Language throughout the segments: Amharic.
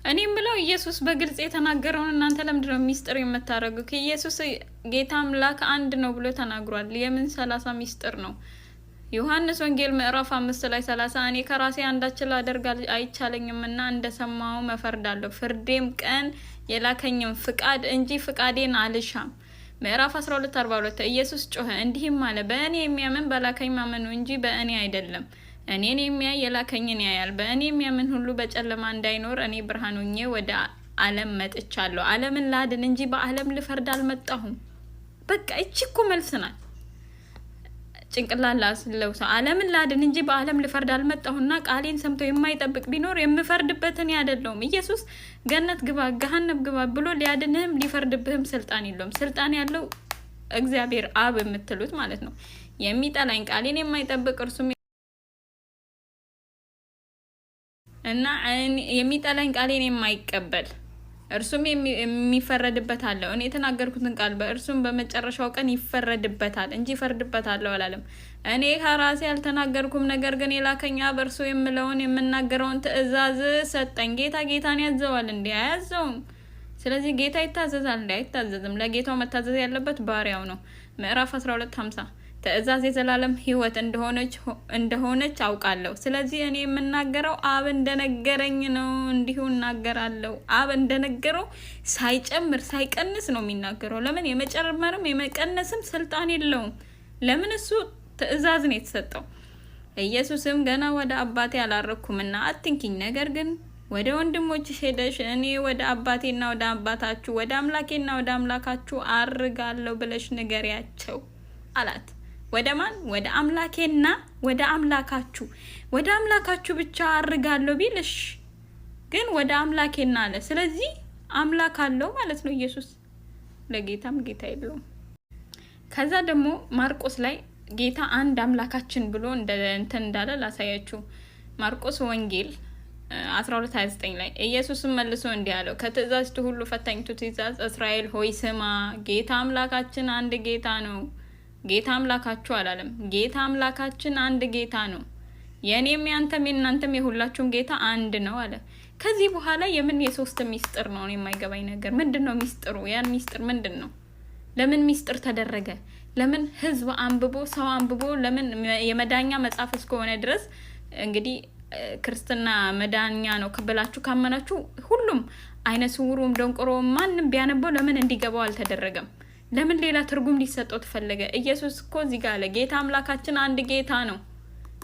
እኔ የምለው ኢየሱስ በግልጽ የተናገረውን እናንተ ለምንድን ነው ሚስጥር የምታደርጉ? ከኢየሱስ ጌታ አምላክ አንድ ነው ብሎ ተናግሯል። የምን 30 ሚስጥር ነው? ዮሐንስ ወንጌል ምዕራፍ 5 ላይ 30፣ እኔ ከራሴ አንዳች ላደርግ አይቻለኝምና እንደሰማሁ እፈርዳለሁ፣ ፍርዴም ቅን፣ የላከኝም ፍቃድ እንጂ ፍቃዴን አልሻም። ምዕራፍ 12 42፣ ኢየሱስ ጮኸ እንዲህም አለ፣ በእኔ የሚያምን በላከኝ ማመኑ እንጂ በእኔ አይደለም። እኔን የሚያይ የላከኝን ያያል። በእኔ የሚያምን ሁሉ በጨለማ እንዳይኖር እኔ ብርሃን ሆኜ ወደ ዓለም መጥቻለሁ። ዓለምን ላድን እንጂ በዓለም ልፈርድ አልመጣሁም። በቃ እቺ እኮ መልስ ናት። ጭንቅላት ላለው ሰው፣ ዓለምን ላድን እንጂ በዓለም ልፈርድ አልመጣሁና ቃሌን ሰምቶ የማይጠብቅ ቢኖር የምፈርድበት እኔ አይደለሁም። ኢየሱስ ገነት ግባ፣ ገሃነም ግባ ብሎ ሊያድንህም ሊፈርድብህም ስልጣን የለውም። ስልጣን ያለው እግዚአብሔር አብ የምትሉት ማለት ነው። የሚጠላኝ ቃሌን የማይጠብቅ እርሱም እና የሚጠላኝ ቃሌን የማይቀበል እርሱም የሚፈረድበት አለው። እኔ የተናገርኩትን ቃል በእርሱም በመጨረሻው ቀን ይፈረድበታል እንጂ ይፈርድበታለሁ አላለም። እኔ ከራሴ አልተናገርኩም፣ ነገር ግን የላከኝ አብ እርሱ የምለውን የምናገረውን ትእዛዝ ሰጠኝ። ጌታ ጌታን ያዘዋል እንዴ? አያዘውም። ስለዚህ ጌታ ይታዘዛል እንዴ? አይታዘዝም። ለጌታው መታዘዝ ያለበት ባሪያው ነው። ምዕራፍ 12 50፣ ትእዛዝ የዘላለም ሕይወት እንደሆነች አውቃለሁ። ስለዚህ እኔ የምናገረው አብ እንደነገረኝ ነው፣ እንዲሁ እናገራለሁ። አብ እንደነገረው ሳይጨምር ሳይቀንስ ነው የሚናገረው። ለምን? የመጨመርም የመቀነስም ስልጣን የለውም። ለምን? እሱ ትእዛዝ ነው የተሰጠው። ኢየሱስም ገና ወደ አባቴ አላረግኩምና አትንኪኝ፣ ነገር ግን ወደ ወንድሞችሽ ሄደሽ እኔ ወደ አባቴና ወደ አባታችሁ፣ ወደ አምላኬና ወደ አምላካችሁ አርጋለሁ ብለሽ ንገሪያቸው አላት። ወደ ማን? ወደ አምላኬና ወደ አምላካችሁ። ወደ አምላካችሁ ብቻ አርጋለሁ ቢልሽ ግን ወደ አምላኬና አለ። ስለዚህ አምላክ አለው ማለት ነው ኢየሱስ። ለጌታም ጌታ የለውም። ከዛ ደግሞ ማርቆስ ላይ ጌታ አንድ አምላካችን ብሎ እንትን እንዳለ ላሳያችሁ። ማርቆስ ወንጌል 12:29 ላይ፣ ኢየሱስም መልሶ እንዲህ አለው፣ ከትእዛዝቱ ሁሉ ፈታኝቱ ትእዛዝ እስራኤል ሆይ ስማ፣ ጌታ አምላካችን አንድ ጌታ ነው። ጌታ አምላካችሁ አላለም። ጌታ አምላካችን አንድ ጌታ ነው። የእኔም ያንተም የእናንተም የሁላችሁም ጌታ አንድ ነው አለ። ከዚህ በኋላ የምን የሶስት ሚስጥር ነው? የማይገባኝ ነገር ምንድን ነው ሚስጥሩ? ያን ሚስጥር ምንድን ነው? ለምን ሚስጥር ተደረገ? ለምን ህዝብ አንብቦ፣ ሰው አንብቦ፣ ለምን የመዳኛ መጽሐፍ እስከሆነ ድረስ፣ እንግዲህ ክርስትና መዳኛ ነው ብላችሁ ካመናችሁ ሁሉም አይነ ስውሩም ደንቆሮም ማንም ቢያነበው ለምን እንዲገባው አልተደረገም? ለምን ሌላ ትርጉም ሊሰጠው ተፈለገ? ኢየሱስ እኮ እዚህ ጋር አለ፣ ጌታ አምላካችን አንድ ጌታ ነው።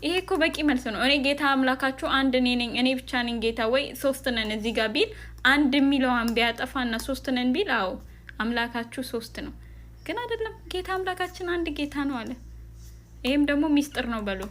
ይሄ እኮ በቂ መልስ ነው። እኔ ጌታ አምላካችሁ አንድ እኔ ነኝ፣ እኔ ብቻ ነኝ ጌታ ወይ ሶስት ነን እዚህ ጋር ቢል፣ አንድ የሚለዋን ቢያጠፋና ሶስት ነን ቢል፣ አዎ አምላካችሁ ሶስት ነው። ግን አይደለም፣ ጌታ አምላካችን አንድ ጌታ ነው አለ። ይሄም ደግሞ ሚስጥር ነው በሉ።